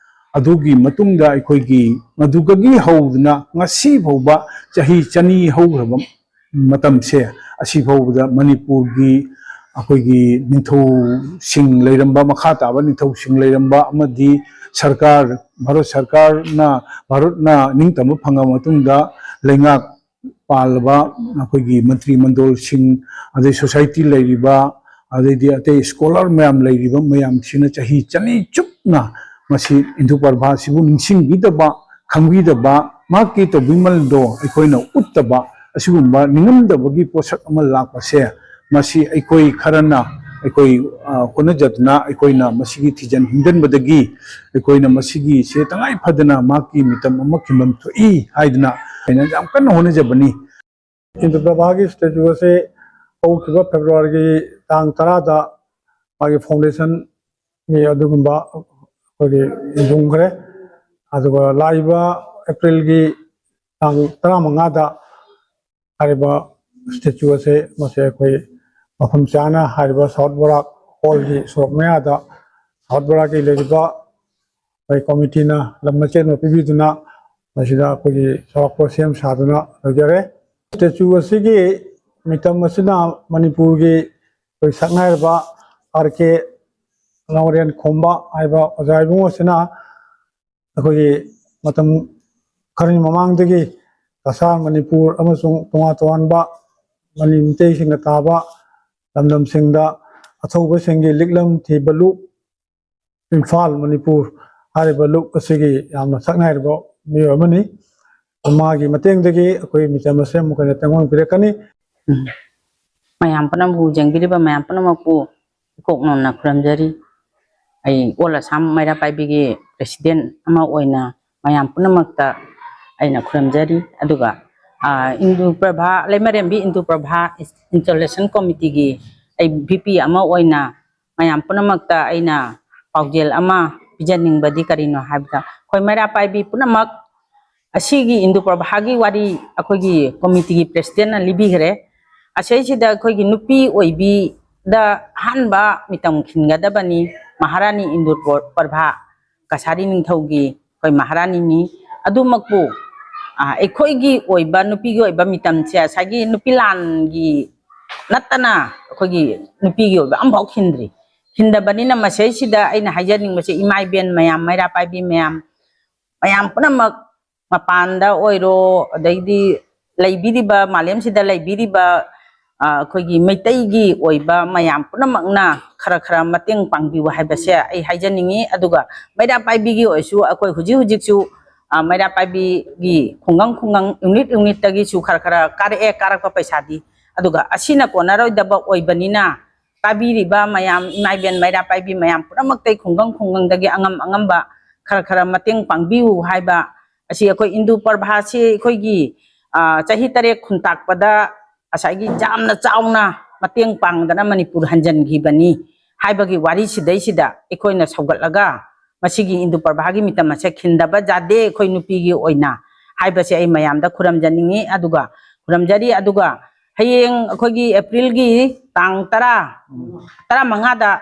ꯑꯗꯨꯒꯤ ꯃꯇꯨꯡꯗ ꯑꯩꯈꯣꯏꯒꯤ ꯃꯗꯨꯗꯒꯤ ꯍꯧꯗꯨꯅ ꯉꯁꯤ ꯐꯥꯎꯕ ꯆꯍꯤ ꯆꯅꯤ ꯍꯧꯈ꯭ꯔꯕ ꯃꯇꯝꯁꯦ, ꯑꯁꯤ ꯐꯥꯎꯕꯗ ꯃꯅꯤꯄꯨꯔꯒꯤ ꯑꯩꯈꯣꯏꯒꯤ ꯅꯤꯡꯊꯧꯁꯤꯡ ꯂꯩꯔꯝꯕ, ꯃꯈꯥ ꯇꯥꯕ ꯅꯤꯡꯊꯧꯁꯤꯡ ꯂꯩꯔꯝꯕ ꯑꯃꯗꯤ ꯁꯔꯀꯥꯔ, ꯚꯥꯔꯠ ꯁꯔꯀꯥꯔꯅ, ꯚꯥꯔꯠꯅ ꯅꯤꯡꯇꯝꯕ ꯐꯪꯉꯕ ꯃꯇꯨꯡꯗ ꯂꯩꯉꯥꯛ ꯄꯥꯜꯂꯕ ꯑꯩꯈꯣꯏꯒꯤ ꯃꯟꯇ꯭ꯔꯤ ꯃꯟꯗꯣꯜꯁꯤꯡ, ꯑꯗꯩ ꯁꯣꯁꯥꯏꯇꯤ ꯂꯩꯔꯤꯕ, ꯑꯗꯩꯗꯤ ꯑꯇꯩ ꯁ꯭ꯀꯣꯂꯔ ꯃꯌꯥꯝ ꯂꯩꯔꯤꯕ ꯃꯌꯥꯝꯁꯤꯅ ꯆꯍꯤ ꯆꯅꯤ ꯆꯨꯞꯅ ꯃꯁꯤ ꯏꯟꯗꯨ ꯄ꯭ꯔꯚꯥꯁꯤꯕꯨ ꯅꯤꯡꯁꯤꯡꯕꯤꯗꯕ, ꯈꯪꯕꯤꯗꯕ, ꯃꯍꯥꯛꯀꯤ ꯇꯧꯕꯤꯃꯜꯗꯣ ꯑꯩꯈꯣꯏꯅ ꯎꯠꯇꯕ, ꯑꯁꯤꯒꯨꯝꯕ ꯅꯤꯡꯉꯝꯗꯕꯒꯤ ꯄꯣꯠꯁꯛ ꯑꯃ ꯂꯥꯛꯄꯁꯦ, ꯃꯁꯤ ꯑꯩꯈꯣꯏ ꯈꯔꯅ ꯑꯩꯈꯣꯏ, ꯑ, ꯍꯣꯠꯅꯖꯗꯨꯅ ꯑꯩꯈꯣꯏꯅ ꯃꯁꯤꯒꯤ ꯊꯤꯖꯟ ꯍꯨꯝꯖꯟꯕꯗꯒꯤ ꯑꯩꯈꯣꯏꯅ ꯃꯁꯤꯒꯤꯁꯦ ꯇꯉꯥꯏ ꯐꯗꯅ ꯃꯍꯥꯛꯀꯤ ꯃꯤꯇꯝ ꯑꯃ ꯈꯤꯟꯐꯝ ꯊꯣꯛꯏ ꯍꯥꯏꯗꯨꯅ ꯑꯩꯅ ꯌꯥꯝ ꯀꯟꯅ ꯍꯣꯠꯅꯖꯕꯅꯤ꯫ ꯏꯟꯗꯨ ꯄ꯭ꯔꯚꯥꯒꯤ ꯁ꯭ꯇꯦꯆꯨ ꯑꯁꯦ ꯍꯧꯈꯤꯕ ꯐꯦꯕ꯭ꯔꯨꯋꯥꯔꯤꯒꯤ ꯇꯥꯡ ꯇꯔꯥꯗ ꯃꯥꯒꯤ ꯐꯥꯎꯟꯗꯦꯁꯟꯒꯤ ꯑꯗꯨꯒꯨꯝꯕ ꯑꯩꯈꯣꯏꯒꯤ ꯌꯨꯡꯈ꯭ꯔꯦ꯫ ꯑꯗꯨꯒ ꯂꯥꯛꯏꯕ ꯑꯦꯄ꯭ꯔꯤꯜꯒꯤ ꯇꯥꯡ ꯇꯔꯥꯃꯉꯥꯗ ꯍꯥꯏꯔꯤꯕ ꯁ꯭ꯇꯦꯆꯨ ꯑꯁꯦ ꯃꯁꯦ ꯑꯩꯈꯣꯏ ꯃꯐꯝ ꯆꯥꯅ ꯍꯥꯏꯔꯤꯕ ꯁꯥꯎꯠ ꯕꯣꯔꯥꯛ ꯍꯣꯜꯒꯤ ꯁꯣꯔꯣꯛ ꯃꯌꯥꯗ ꯁꯥꯎꯠ ꯕꯣꯔꯥꯛꯀꯤ ꯂꯩꯔꯤꯕ ꯑꯩꯈꯣꯏ ꯀꯣꯃꯤꯇꯤꯅ ꯂꯝ ꯃꯆꯦꯠ ꯑꯃ ꯄꯤꯕꯤꯗꯨꯅ ꯃꯁꯤꯗ ꯑꯩꯈꯣꯏꯒꯤ ꯆꯥꯎꯔꯥꯛꯄ ꯁꯦꯝ ꯁꯥꯗꯨꯅ ꯂꯩꯖꯔꯦ꯫ ꯁ꯭ꯇꯦꯆꯨ ꯑꯁꯤꯒꯤ ꯃꯤꯇꯝ ꯑꯁꯤꯅ ꯃꯅꯤꯄꯨꯔꯒꯤ ꯑꯩꯈꯣꯏ ꯁꯛꯅꯥꯏꯔꯕ ꯑꯥꯔ ꯀꯦ ꯂꯥꯡꯂꯦꯟ ꯈꯣꯝꯕ ꯍꯥꯏꯕ ꯑꯣꯖꯥ ꯏꯕꯨꯡ ꯑꯁꯤꯅ ꯑꯩꯈꯣꯏꯒꯤ ꯃꯇꯝ ꯈꯔꯒꯤ ꯃꯃꯥꯡꯗꯒꯤ ꯀꯁꯥꯔ ꯃꯅꯤꯄꯨꯔ ꯑꯃꯁꯨꯡ ꯇꯣꯉꯥꯟ ꯇꯣꯉꯥꯟꯕ ꯃꯅꯤ ꯃꯤꯇꯩꯁꯤꯡꯅ ꯇꯥꯕ ꯂꯝꯗꯝꯁꯤꯡꯗ ꯑꯊꯧꯕꯁꯤꯡꯒꯤ ꯂꯤꯛꯂꯝ ꯊꯤꯕ ꯂꯨꯞ ꯏꯝꯐꯥꯜ, ꯃꯅꯤꯄꯨꯔ ꯍꯥꯏꯔꯤꯕ ꯂꯨꯞ ꯑꯁꯤꯒꯤ ꯌꯥꯝꯅ ꯁꯛꯅꯥꯏꯔꯕ ꯃꯤꯑꯣꯏ ꯑꯃꯅꯤ꯫ ꯃꯥꯒꯤ ꯃꯇꯦꯡꯗꯒꯤ ꯑꯩꯈꯣꯏ ꯃꯤꯆꯝ ꯑꯁꯦ ꯑꯃꯨꯛ ꯍꯦꯟꯅ ꯇꯦꯡꯕꯥꯡ ꯄꯤꯔꯛꯀꯅꯤ꯫ ꯎꯝ꯫ ꯃꯌꯥꯝ ꯄꯨꯝꯅꯃꯛꯄꯨ ꯌꯦꯡꯕꯤꯔꯤꯕ ꯃꯌꯥꯝ ꯄꯨꯝꯅꯃꯛꯄꯨ ꯏꯀꯣꯛ ꯅꯧꯅ ꯈꯨꯔꯨꯝꯖꯔꯤ꯫ ꯑꯩ ꯑꯣꯜ ꯑꯁꯥꯝ ꯃꯩꯔꯥ ꯄꯥꯏꯕꯤꯒꯤ president ꯑꯃ ꯑꯣꯏꯅ ꯃꯌꯥꯝ ꯄꯨꯝꯅꯃꯛꯇ ꯑꯩꯅ ꯈꯨꯔꯨꯝꯖꯔꯤ꯫ ꯑꯗꯨꯒ, ꯑ, ꯏꯟꯗꯨ ꯄ꯭ꯔꯚꯥ, ꯂꯩꯃꯔꯦꯝꯕꯤ ꯏꯟꯗꯨ ꯄ꯭ꯔꯚꯥ Installation Committeeꯒꯤ ꯑꯩ VP ꯑꯃ ꯑꯣꯏꯅ ꯃꯌꯥꯝ ꯄꯨꯝꯅꯃꯛꯇ ꯑꯩꯅ ꯄꯥꯎꯖꯦꯜ ꯑꯃ ꯄꯤꯖꯅꯤꯡꯕꯗꯤ ꯀꯔꯤꯅꯣ ꯍꯥꯏꯕꯗ, ꯑꯩꯈꯣꯏ ꯃꯩꯔꯥ ꯄꯥꯏꯕꯤ ꯄꯨꯝꯅꯃꯛ ꯑꯁꯤꯒꯤ ꯏꯟꯗꯨ ꯄ꯭ꯔꯚꯥꯒꯤ ꯋꯥꯔꯤ ꯑꯩꯈꯣꯏꯒꯤ committeeꯒꯤ presidentꯅ ꯂꯤꯕꯤꯈ꯭ꯔꯦ꯫ ꯑꯁꯤꯁꯤꯗ ꯑꯩꯈꯣꯏꯒꯤ ꯅꯨꯄꯤ ꯑꯣꯏꯕꯤꯗ ꯑꯍꯥꯟꯕ ꯃꯤꯇꯝ ꯈꯤꯟꯒꯗꯕꯅꯤ ꯃꯍꯥꯔꯥꯅꯤ ꯏꯟꯗꯨ ꯄ꯭ꯔꯚꯥ꯫ ꯀꯁꯥꯔꯤ ꯅꯤꯡꯊꯧꯒꯤ ꯑꯩꯈꯣꯏ ꯃꯍꯥꯔꯥꯅꯤꯅꯤ꯫ ꯑꯗꯨꯃꯛꯄꯨ, ꯑ, ꯑꯩꯈꯣꯏꯒꯤ ꯑꯣꯏꯕ, ꯅꯨꯄꯤꯒꯤ ꯑꯣꯏꯕ ꯃꯤꯇꯝꯁꯦ ꯉꯁꯥꯏꯒꯤ ꯅꯨꯄꯤ ꯂꯥꯟꯒꯤ ꯅꯠꯇꯅ ꯑꯩꯈꯣꯏꯒꯤ ꯅꯨꯄꯤꯒꯤ ꯑꯣꯏꯕ ꯑꯃꯐꯥꯎ ꯈꯤꯟꯗ꯭ꯔꯤ꯫ ꯈꯤꯟꯗꯕꯅꯤꯅ ꯃꯁꯤꯁꯤꯗ ꯑꯩꯅ ꯍꯥꯏꯖꯅꯤꯡꯕꯁꯦ, ꯏꯃꯥ ꯏꯕꯦꯟ ꯃꯌꯥꯝ, ꯃꯩꯔꯥ ꯄꯥꯏꯕꯤ ꯃꯌꯥꯝ, ꯃꯌꯥꯝ ꯄꯨꯝꯅꯃꯛ, ꯃꯄꯥꯟꯗ ꯑꯣꯏꯔꯣ, ꯑꯗꯩꯗꯤ ꯂꯩꯕꯤꯔꯤꯕ, ꯃꯥꯂꯦꯝꯁꯤꯗ ꯂꯩꯕꯤꯔꯤꯕ, ꯑ, ꯑꯩꯈꯣꯏꯒꯤ ꯃꯩꯇꯩꯒꯤ ꯑꯣꯏꯕ ꯃꯌꯥꯝ ꯄꯨꯝꯅꯃꯛꯅ ꯈꯔ ꯈꯔ ꯃꯇꯦꯡ ꯄꯥꯡꯕꯤꯌꯨ ꯍꯥꯏꯕꯁꯦ ꯑꯩ ꯍꯥꯏꯖꯅꯤꯡꯉꯤ꯫ ꯑꯗꯨꯒ ꯃꯩꯔꯥ ꯄꯥꯏꯕꯤꯒꯤ ꯑꯣꯏꯁꯨ ꯑꯩꯈꯣꯏ ꯍꯧꯖꯤꯛ ꯍꯧꯖꯤꯛꯁꯨ, ꯑ, ꯃꯩꯔꯥ ꯄꯥꯏꯕꯤꯒꯤ ꯈꯨꯡꯒꯪ ꯈꯨꯡꯒꯪ, unit unitꯇꯒꯤꯁꯨ ꯈꯔ ꯈꯔ ꯀꯥꯔꯛꯑꯦ, ꯀꯥꯔꯛꯄ ꯄꯩꯁꯥꯗꯤ꯫ ꯑꯗꯨꯒ ꯑꯁꯤꯅ ꯀꯣꯟꯅꯔꯣꯏꯗꯕ ꯑꯣꯏꯕꯅꯤꯅ, ꯇꯥꯕꯤꯔꯤꯕ ꯃꯌꯥꯝ, ꯏꯃꯥ ꯏꯕꯦꯟ ꯃꯩꯔꯥ ꯄꯥꯏꯕꯤ ꯃꯌꯥꯝ ꯄꯨꯝꯅꯃꯛꯇꯩ ꯈꯨꯡꯒꯪ ꯈꯨꯡꯒꯪꯗꯒꯤ ꯑꯉꯝ ꯑꯉꯝꯕ ꯈꯔ ꯈꯔ ꯃꯇꯦꯡ ꯄꯥꯡꯕꯤꯌꯨ ꯍꯥꯏꯕ ꯑꯁꯤ ꯑꯩꯈꯣꯏ ꯏꯟꯗꯨ ꯄ꯭ꯔꯚꯥꯁꯤ ꯑꯩꯈꯣꯏꯒꯤ, ꯑ, ꯆꯍꯤ ꯇꯔꯦꯠ ꯈꯨꯟꯇꯥꯛꯄꯗ ꯉꯁꯥꯏꯒꯤ ꯌꯥꯝꯅ ꯆꯥꯎꯅ ꯃꯇꯦꯡ ꯄꯥꯡꯗꯅ ꯃꯅꯤꯄꯨꯔ ꯍꯟꯖꯟꯈꯤꯕꯅꯤ ꯍꯥꯏꯕꯒꯤ ꯋꯥꯔꯤꯁꯤꯗꯩꯁꯤꯗ ꯑꯩꯈꯣꯏꯅ ꯁꯧꯒꯠꯂꯒ ꯃꯁꯤꯒꯤ ꯏꯟꯗꯨ ꯄ꯭ꯔꯚꯥꯒꯤ ꯃꯤꯇꯝ ꯑꯁꯦ ꯈꯤꯟꯗꯕ ꯌꯥꯗꯦ ꯑꯩꯈꯣꯏ ꯅꯨꯄꯤꯒꯤ ꯑꯣꯏꯅ ꯍꯥꯏꯕꯁꯦ ꯑꯩ ꯃꯌꯥꯝꯗ ꯈꯨꯔꯝꯖꯅꯤꯡꯉꯤ꯫ ꯑꯗꯨꯒ ꯈꯨꯔꯝꯖꯔꯤ꯫ ꯑꯗꯨꯒ ꯍꯌꯦꯡ ꯑꯩꯈꯣꯏꯒꯤ Aprilꯒꯤ ꯇꯥꯡ ꯇꯔꯥ, ꯇꯔꯥꯃꯉꯥꯗ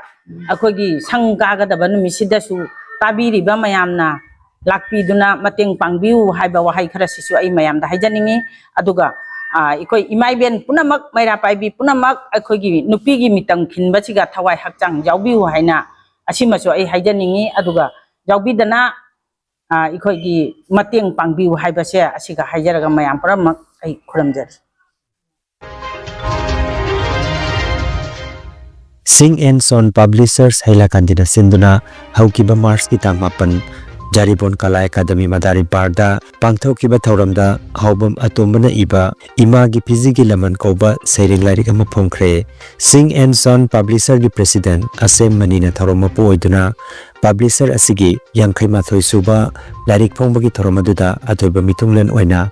ꯑꯩꯈꯣꯏꯒꯤ ꯁꯪ ꯀꯥꯒꯗꯕ ꯅꯨꯃꯤꯠꯁꯤꯗꯁꯨ ꯇꯥꯕꯤꯔꯤꯕ ꯃꯌꯥꯝꯅ ꯂꯥꯛꯄꯤꯗꯨꯅ ꯃꯇꯦꯡ ꯄꯥꯡꯕꯤꯌꯨ ꯍꯥꯏꯕ ꯋꯥꯍꯩ ꯈꯔꯁꯤꯁꯨ ꯑꯩ ꯃꯌꯥꯝꯗ ꯍꯥꯏꯖꯅꯤꯡꯉꯤ꯫ ꯑꯗꯨꯒ, ꯑ, ꯑꯩꯈꯣꯏ ꯏꯃꯥ ꯏꯕꯦꯟ ꯄꯨꯝꯅꯃꯛ, ꯃꯩꯔꯥ ꯄꯥꯏꯕꯤ ꯄꯨꯝꯅꯃꯛ ꯑꯩꯈꯣꯏꯒꯤ ꯅꯨꯄꯤꯒꯤ ꯃꯤꯇꯝ ꯈꯤꯟꯕꯁꯤꯒ ꯊꯋꯥꯏ ꯍꯛꯆꯥꯡ ꯌꯥꯎꯕꯤꯌꯨ ꯍꯥꯏꯅ ꯑꯁꯤꯃꯁꯨ ꯑꯩ ꯍꯥꯏꯖꯅꯤꯡꯉꯤ꯫ ꯑꯗꯨꯒ ꯌꯥꯎꯕꯤꯗꯅ, ꯑ, ꯑꯩꯈꯣꯏꯒꯤ ꯃꯇꯦꯡ ꯄꯥꯡꯕꯤꯌꯨ ꯍꯥꯏꯕꯁꯦ ꯑꯁꯤꯒ ꯍꯥꯏꯖꯔꯒ ꯃꯌꯥꯝ ꯄꯨꯝꯅꯃꯛ ꯑꯩ ꯈꯨꯔꯝꯖꯔꯤ꯫ Singh and Son Publishers ꯍꯩꯂꯥꯀꯥꯟꯗꯤꯅ ꯁꯤꯟꯗꯨꯅ ꯍꯧꯈꯤꯕ ꯃꯥꯔꯆꯀꯤ ꯇꯥꯡ ꯃꯥꯄꯟ ꯖꯥꯔꯤꯕꯣꯟ ꯀꯂꯥ ꯑꯦꯀꯥꯗꯃꯤ ꯃꯗꯥꯔꯤꯝꯄꯥꯔꯗ ꯄꯥꯡꯊꯣꯛꯈꯤꯕ ꯊꯧꯔꯝꯗ ꯍꯥꯎꯕꯝ ꯑꯇꯣꯝꯕꯅ ꯏꯕ ꯏꯃꯥꯒꯤ ꯐꯤꯖꯤꯒꯤ ꯂꯃꯟ ꯀꯧꯕ ꯁꯩꯔꯦꯡ ꯂꯥꯏꯔꯤꯛ ꯑꯃ ꯐꯣꯡꯈ꯭ꯔꯦ꯫ Singh and Son Publisherꯒꯤ President ꯑꯁꯦꯝ ꯃꯅꯤꯅ ꯊꯧꯔꯝ ꯃꯄꯨ ꯑꯣꯏꯗꯨꯅ publisher ꯑꯁꯤꯒꯤ ꯌꯥꯡꯈꯩ ꯃꯥꯊꯣꯏ ꯁꯨꯕ ꯂꯥꯏꯔꯤꯛ ꯐꯣꯡꯕꯒꯤ ꯊꯧꯔꯝ ꯑꯗꯨꯗ ꯑꯊꯣꯏꯕ ꯃꯤꯊꯨꯡꯂꯦꯟ ꯑꯣꯏꯅ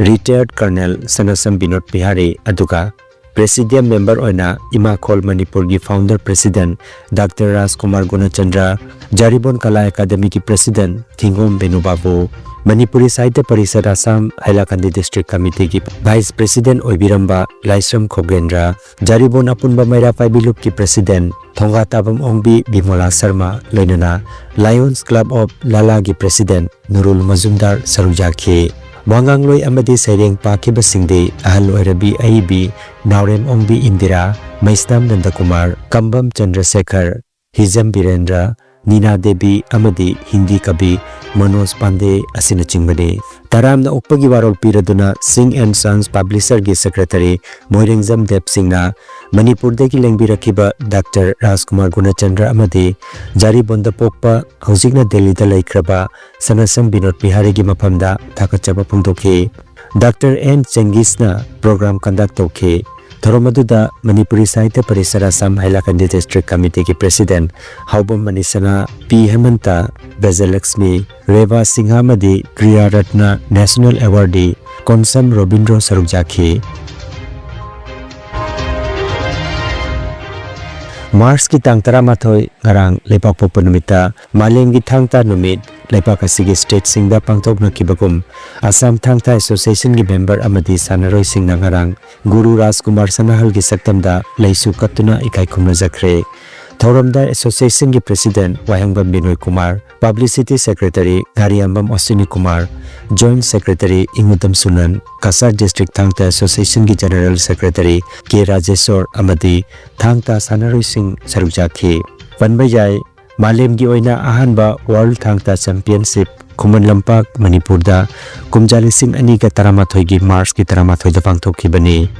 retired Colonel ꯁꯅꯥꯁꯝ ꯕꯤꯅꯣꯗ ꯕꯤꯍꯥꯔꯤ, ꯑꯗꯨꯒ Presidium Member ꯑꯣꯏꯅ ꯏꯃꯥꯈꯣꯜ ꯃꯅꯤꯄꯨꯔꯒꯤ Founder President Doctor ꯔꯥꯖꯀꯨꯃꯥꯔ ꯒꯨꯅꯆꯟꯗ꯭ꯔ, ꯖꯥꯔꯤꯕꯣꯟ ꯀꯂꯥ ꯑꯦꯀꯥꯗꯃꯤꯒꯤ President ꯊꯤꯡꯒꯣꯝ ꯕꯦꯅꯨꯕꯥꯕꯨ, ꯃꯅꯤꯄꯨꯔꯤ ꯁꯥꯍꯤꯇ꯭ꯌ parishad Assam ꯍꯩꯂꯥꯀꯟꯗꯤ District Committeeꯒꯤ Vice President ꯑꯣꯏꯕꯤꯔꯝꯕ ꯂꯥꯏꯁ꯭ꯔꯝ ꯈꯣꯒꯦꯟꯗ꯭ꯔ, ꯖꯥꯔꯤꯕꯣꯟ ꯑꯄꯨꯟꯕ ꯃꯩꯔꯥ ꯄꯥꯏꯕꯤ ꯂꯨꯞꯀꯤ President ꯊꯣꯡꯒꯥꯇꯥꯕꯝ ꯑꯣꯡꯕꯤ ꯕꯤꯃꯣꯂꯥ ꯁꯔꯃ, ꯂꯣꯏꯅꯅ Lions Club of ꯂꯥꯂꯥꯒꯤ President ꯅꯨꯔꯨꯜ ꯃꯖꯨꯝꯗꯥꯔ ꯁꯔꯨꯛ ꯌꯥꯈꯤ꯫ ꯋꯥꯉꯥꯡꯂꯣꯏ ꯑꯃꯗꯤ ꯁꯩꯔꯦꯡ ꯄꯥꯈꯤꯕꯁꯤꯡꯗꯤ ꯑꯍꯜ ꯑꯣꯏꯔꯕꯤ ꯑꯏꯕꯤ ꯅꯥꯎꯔꯦꯝ ꯑꯣꯡꯕꯤ ꯏꯟꯗꯤꯔꯥ, ꯃꯩꯁꯅꯥꯝ ꯅꯟꯗꯀꯨꯃꯥꯔ, ꯀꯝꯕꯝ ꯆꯟꯗ꯭ꯔꯁꯦꯈꯔ, ꯍꯤꯖꯝ ꯕꯤꯔꯦꯟꯗ꯭ꯔ, ꯅꯤꯅꯥ ꯗꯦꯕꯤ ꯑꯃꯗꯤ ꯍꯤꯟꯗꯤ ꯀꯕꯤ ꯃꯅꯣꯖ ꯄꯥꯟꯗꯦ ꯑꯁꯤꯅꯆꯤꯡꯕꯅꯤ꯫ ꯇꯔꯥꯝꯅ ꯑꯣꯛꯄꯒꯤ ꯋꯥꯔꯣꯜ ꯄꯤꯔꯗꯨꯅ Singh and Sons Publisherꯒꯤ Secretary ꯃꯣꯏꯔꯦꯡꯖꯝ ꯗꯦꯕ ꯁꯤꯡꯅ ꯃꯅꯤꯄꯨꯔꯗꯒꯤ ꯂꯦꯡꯕꯤꯔꯛꯈꯤꯕ Doctor ꯔꯥꯖꯀꯨꯃꯥꯔ ꯒꯨꯅꯆꯟꯗ꯭ꯔ ꯑꯃꯗꯤ ꯖꯥꯔꯤꯕꯣꯟꯗ ꯄꯣꯛꯄ, ꯍꯧꯖꯤꯛꯅ ꯗꯦꯜꯂꯤꯗ ꯂꯩꯈ꯭ꯔꯕ ꯁꯅꯥꯁꯝ ꯕꯤꯅꯣꯗ ꯕꯤꯍꯥꯔꯤꯒꯤ ꯃꯐꯝꯗ ꯊꯥꯒꯠꯆꯕ ꯐꯣꯡꯗꯣꯛꯈꯤ꯫ Doctor ꯑꯦꯟ ꯆꯦꯡꯒꯤꯁꯅ program conduct ꯇꯧꯈꯤ꯫ ꯊꯧꯔꯝ ꯑꯗꯨꯗ ꯃꯅꯤꯄꯨꯔꯤ ꯁꯥꯍꯤꯇ꯭ꯌ ꯄꯔꯤꯁꯠ ꯑꯁꯥꯝ ꯍꯩꯂꯥꯀꯟꯗꯤ District Committeeꯒꯤ President ꯍꯥꯎꯕꯝ ꯃꯅꯤꯁꯅꯥ, ꯄꯤ ꯍꯦꯃꯟꯇ, ꯕ꯭ꯔꯖꯂꯛꯁꯃꯤ, ꯔꯦꯕꯥ ꯁꯤꯡꯍ ꯑꯃꯗꯤ ꯀ꯭ꯔꯤꯌꯥ ꯔꯠꯅ National Awardee ꯀꯣꯟꯁꯝ ꯔꯣꯕꯤꯟꯗ꯭ꯔꯣ ꯁꯔꯨꯛ ꯌꯥꯈꯤ꯫ ꯃꯥꯔꯆꯀꯤ ꯇꯥꯡ ꯇꯔꯥꯃꯥꯊꯣꯏ, ꯉꯔꯥꯡ ꯂꯩꯄꯥꯛꯄꯣꯛꯄ ꯅꯨꯃꯤꯠꯇ ꯃꯥꯂꯦꯝꯒꯤ ꯊꯥꯡ ꯇꯥ ꯅꯨꯃꯤꯠ ꯂꯩꯕꯥꯛ ꯑꯁꯤꯒꯤ stateꯁꯤꯡꯗ ꯄꯥꯡꯊꯣꯛꯅꯈꯤꯕꯒꯨꯝ, ꯑꯁꯥꯝ ꯊꯥꯡ ꯇꯥ Associationꯒꯤ member ꯑꯃꯗꯤ ꯁꯥꯟꯅꯔꯣꯏꯁꯤꯡꯅ ꯉꯔꯥꯡ ꯒꯨꯔꯨ ꯔꯥꯖꯀꯨꯃꯥꯔ ꯁꯅꯥꯍꯜꯒꯤ ꯁꯛꯇꯝꯗ ꯂꯩꯁꯨ ꯀꯠꯇꯨꯅ ꯏꯀꯥꯏ ꯈꯨꯝꯅꯖꯈ꯭ꯔꯦ꯫ ꯊꯧꯔꯝꯗ Associationꯒꯤ President ꯋꯥꯍꯦꯡꯕꯝ ꯕꯤꯅꯣꯏ Kumar, Publicity Secretary ꯉꯥꯔꯤꯌꯥꯝꯕꯝ Aswini Kumar, Joint Secretary ꯏꯉꯨꯗꯝ ꯁꯨꯅꯟ, Cachar District ꯊꯥꯡ ꯇꯥ Associationꯒꯤ General Secretary ꯀꯦ ꯔꯥꯖꯦꯁꯣꯔ ꯑꯃꯗꯤ ꯊꯥꯡ ꯇꯥ ꯁꯥꯟꯅꯔꯣꯏꯁꯤꯡ ꯁꯔꯨꯛ ꯌꯥꯈꯤ꯫ ꯄꯟꯕ ꯌꯥꯏ, ꯃꯥꯂꯦꯝꯒꯤ ꯑꯣꯏꯅ ꯑꯍꯥꯟꯕ World ꯊꯥꯡ ꯇꯥ Championship ꯈꯨꯃꯟ ꯂꯝꯄꯥꯛ, ꯃꯅꯤꯄꯨꯔꯗ ꯀꯨꯝꯖꯥ ꯂꯤꯁꯤꯡ ꯑꯅꯤꯒ ꯇꯔꯥꯃꯥꯊꯣꯏꯒꯤ ꯃꯥꯔꯆꯀꯤ ꯇꯔꯥꯃꯥꯊꯣꯏꯗ ꯄꯥꯡꯊꯣꯛꯈꯤꯕꯅꯤ꯫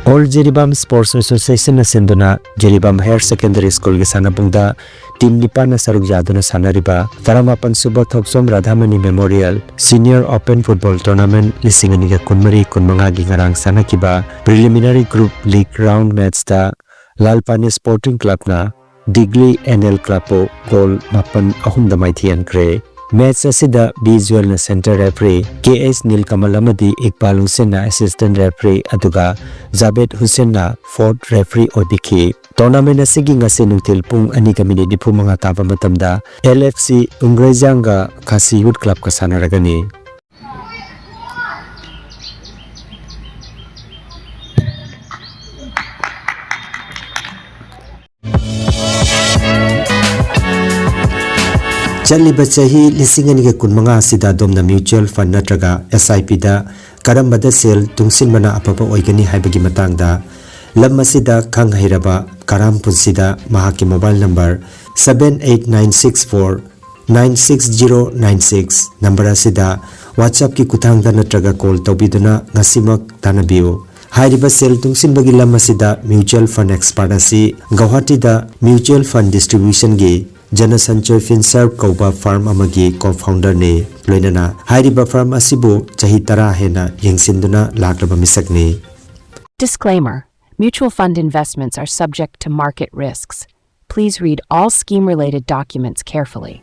All Jiribam Sports Association ꯅ ꯁꯤꯟꯗꯨꯅ ꯖꯤꯔꯤꯕꯥꯝ Higher Secondary School ꯒꯤ ꯁꯥꯟꯅꯄꯨꯡꯗ team ꯅꯤꯄꯥꯟꯅ ꯁꯔꯨꯛ ꯌꯥꯗꯨꯅ ꯁꯥꯟꯅꯔꯤꯕ ꯇꯔꯥꯃꯥꯄꯟ ꯁꯨꯕ ꯊꯣꯛꯆꯣꯝ ꯔꯥꯙꯥꯃꯅꯤ Memorial Senior Open Football Tournament ꯂꯤꯁꯤꯡ ꯑꯅꯤꯒ ꯀꯨꯟꯃꯔꯤ ꯀꯨꯟꯃꯉꯥꯒꯤ ꯉꯔꯥꯡ ꯁꯥꯟꯅꯈꯤꯕ preliminary group league round match ꯇ ꯂꯥꯜ ꯄꯥꯅꯤ Sporting Club ꯅ ꯗꯤꯒ꯭ꯂꯤ N L Club ꯄꯨ goal ꯃꯥꯄꯟ ꯑꯍꯨꯝꯗ ꯃꯥꯏꯊꯤꯍꯟꯈ꯭ꯔꯦ꯫ Match ꯑꯁꯤꯗ B Jewel ꯅ center referee, K S ꯅꯤꯜꯀꯃꯜ ꯑꯃꯗꯤ ꯏꯛꯕꯥꯜ ꯍꯨꯁꯦꯟꯅ assistant referee, ꯑꯗꯨꯒ ꯖꯥꯕꯦꯗ ꯍꯨꯁꯦꯟꯅ fourth referee ꯑꯣꯏꯕꯤꯈꯤ꯫ Tournament ꯑꯁꯤꯒꯤ ꯉꯁꯤ ꯅꯨꯡꯊꯤꯜ ꯄꯨꯡ ꯑꯅꯤꯒ ꯃꯤꯅꯤꯠ ꯅꯤꯐꯨ ꯃꯉꯥ ꯇꯥꯕ ꯃꯇꯝꯗ L F C ꯎꯝꯒ꯭ꯔꯩꯖꯥꯡꯒ ꯈꯥꯁꯤ Youth Club ꯀ ꯁꯥꯟꯅꯔꯒꯅꯤ꯫ ꯆꯠꯂꯤꯕ ꯆꯍꯤ ꯂꯤꯁꯤꯡ ꯑꯅꯤꯒ ꯀꯨꯟꯃꯉꯥ ꯑꯁꯤꯗ ꯑꯗꯣꯝꯅ mutual fund ꯅꯠꯇ꯭ꯔꯒ S I P ꯗ ꯀꯔꯝꯕꯗ ꯁꯦꯜ ꯇꯨꯡꯁꯤꯟꯕꯅ ꯑꯐꯕ ꯑꯣꯏꯒꯅꯤ ꯍꯥꯏꯕꯒꯤ ꯃꯇꯥꯡꯗ ꯂꯝ ꯑꯁꯤꯗ ꯈꯪ ꯍꯩꯔꯕ ꯀꯔꯥꯝ ꯄꯨꯟꯁꯤꯗ ꯃꯍꯥꯛꯀꯤ mobile number seven eight nine six four nine six zero nine six number ꯑꯁꯤꯗ WhatsApp ꯀꯤ ꯈꯨꯠꯊꯥꯡꯗ ꯅꯠꯇ꯭ꯔꯒ call ꯇꯧꯕꯤꯗꯨꯅ ꯉꯁꯤꯃꯛ ꯇꯥꯟꯅꯕꯤꯌꯨ꯫ ꯍꯥꯏꯔꯤꯕ ꯁꯦꯜ ꯇꯨꯡꯁꯤꯟꯕꯒꯤ ꯂꯝ ꯑꯁꯤꯗ mutual fund expert ꯑꯁꯤ ꯒꯧꯍꯥꯇꯤꯗ mutual fund distribution ꯒꯤ ꯖꯅ ꯁꯟꯆꯣꯏ ꯐꯤꯟꯁꯔꯚ ꯀꯧꯕ firm ꯑꯃꯒꯤ co-founder ꯅꯤ꯫ ꯂꯣꯏꯅꯅ ꯍꯥꯏꯔꯤꯕ firm ꯑꯁꯤꯕꯨ ꯆꯍꯤ ꯇꯔꯥ ꯍꯦꯟꯅ ꯌꯦꯡꯁꯤꯟꯗꯨꯅ ꯂꯥꯛꯂꯕ ꯃꯤꯁꯛꯅꯤ꯫ Disclaimer: Mutual fund investments are subject to market risks. Please read all scheme-related documents carefully.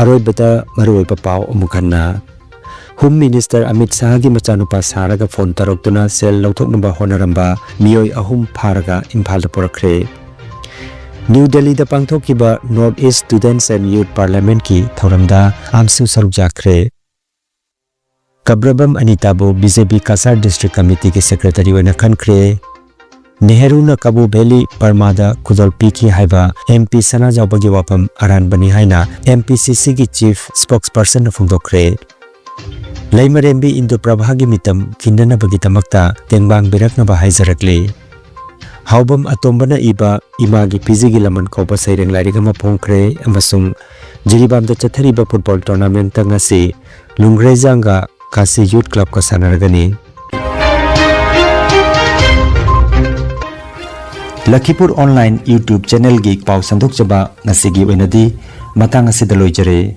ꯑꯔꯣꯏꯕꯗ ꯃꯔꯨꯑꯣꯏꯕ ꯄꯥꯎ ꯑꯃꯨꯛ ꯍꯟꯅ꯫ Home Minister ꯑꯃꯤꯠ ꯁꯥꯍꯒꯤ ꯃꯆꯥꯅꯨꯄꯥ ꯁꯥꯔꯒ phone ꯇꯧꯔꯛꯇꯨꯅ ꯁꯦꯜ ꯂꯧꯊꯣꯛꯅꯕ ꯍꯣꯠꯅꯔꯝꯕ ꯃꯤꯑꯣꯏ ꯑꯍꯨꯝ ꯐꯥꯔꯒ ꯏꯝꯐꯥꯜꯗ ꯄꯨꯔꯛꯈ꯭ꯔꯦ꯫ ꯅ꯭ꯌꯨ ꯗꯦꯜꯂꯤꯗ ꯄꯥꯡꯊꯣꯛꯈꯤꯕ North East Students and Youth Parliament ꯀꯤ ꯊꯧꯔꯝꯗ ꯑꯥꯝꯁꯨ ꯁꯔꯨꯛ ꯌꯥꯈ꯭ꯔꯦ꯫ ꯀꯕ꯭ꯔꯕꯝ ꯑꯅꯤꯇꯥꯕꯨ B J P Cachar District Committee ꯒꯤ Secretary ꯑꯣꯏꯅ ꯈꯟꯈ꯭ꯔꯦ꯫ ꯅꯦꯍꯔꯨꯅ ꯀꯕꯣ ꯚꯦꯂꯤ ꯕꯔꯃꯥꯗ ꯈꯨꯗꯣꯜ ꯄꯤꯈꯤ ꯍꯥꯏꯕ M P ꯁꯅꯥꯖꯥꯎꯕꯒꯤ ꯋꯥꯐꯝ ꯑꯔꯥꯟꯕꯅꯤ ꯍꯥꯏꯅ M P C C ꯒꯤ Chief Spokesperson ꯅ ꯐꯣꯡꯗꯣꯛꯈ꯭ꯔꯦ꯫ ꯂꯩꯃꯔꯦꯝꯕꯤ ꯏꯟꯗꯨꯄ꯭ꯔꯚꯥꯒꯤ ꯃꯤꯇꯝ ꯈꯤꯟꯅꯅꯕꯒꯤꯗꯃꯛꯇ ꯇꯦꯡꯕꯥꯡꯕꯤꯔꯛꯅꯕ ꯍꯥꯏꯖꯔꯛꯂꯤ꯫ ꯍꯥꯎꯕꯝ ꯑꯇꯣꯝꯕꯅ ꯏꯕ ꯏꯃꯥꯒꯤ ꯐꯤꯖꯤꯒꯤ ꯂꯃꯟ ꯀꯧꯕ ꯁꯩꯔꯦꯡ ꯂꯥꯏꯔꯤꯛ ꯑꯃ ꯐꯣꯡꯈ꯭ꯔꯦ ꯑꯃꯁꯨꯡ ꯖꯤꯔꯤꯕꯥꯝꯗ ꯆꯠꯊꯔꯤꯕ ꯐꯨꯠꯕꯣꯜ ꯇꯣꯔꯅꯥꯃꯦꯟꯠꯇ ꯉꯁꯤ ꯂꯨꯡꯒ꯭ꯔꯩꯖꯥꯡꯒ ꯈꯥꯁꯤ ꯌꯨꯠ ꯀ꯭ꯂꯕꯀ ꯁꯥꯟꯅꯔꯒꯅꯤ꯫ ꯂꯈꯤꯄꯨꯔ ꯑꯣꯟꯂꯥꯏꯟ YouTube ꯆꯦꯅꯦꯜꯒꯤ ꯄꯥꯎ ꯁꯟꯗꯣꯛꯆꯕ ꯉꯁꯤꯒꯤ ꯑꯣꯏꯅꯗꯤ ꯃꯇꯥꯡ ꯑꯁꯤꯗ ꯂꯣꯏꯖꯔꯦ꯫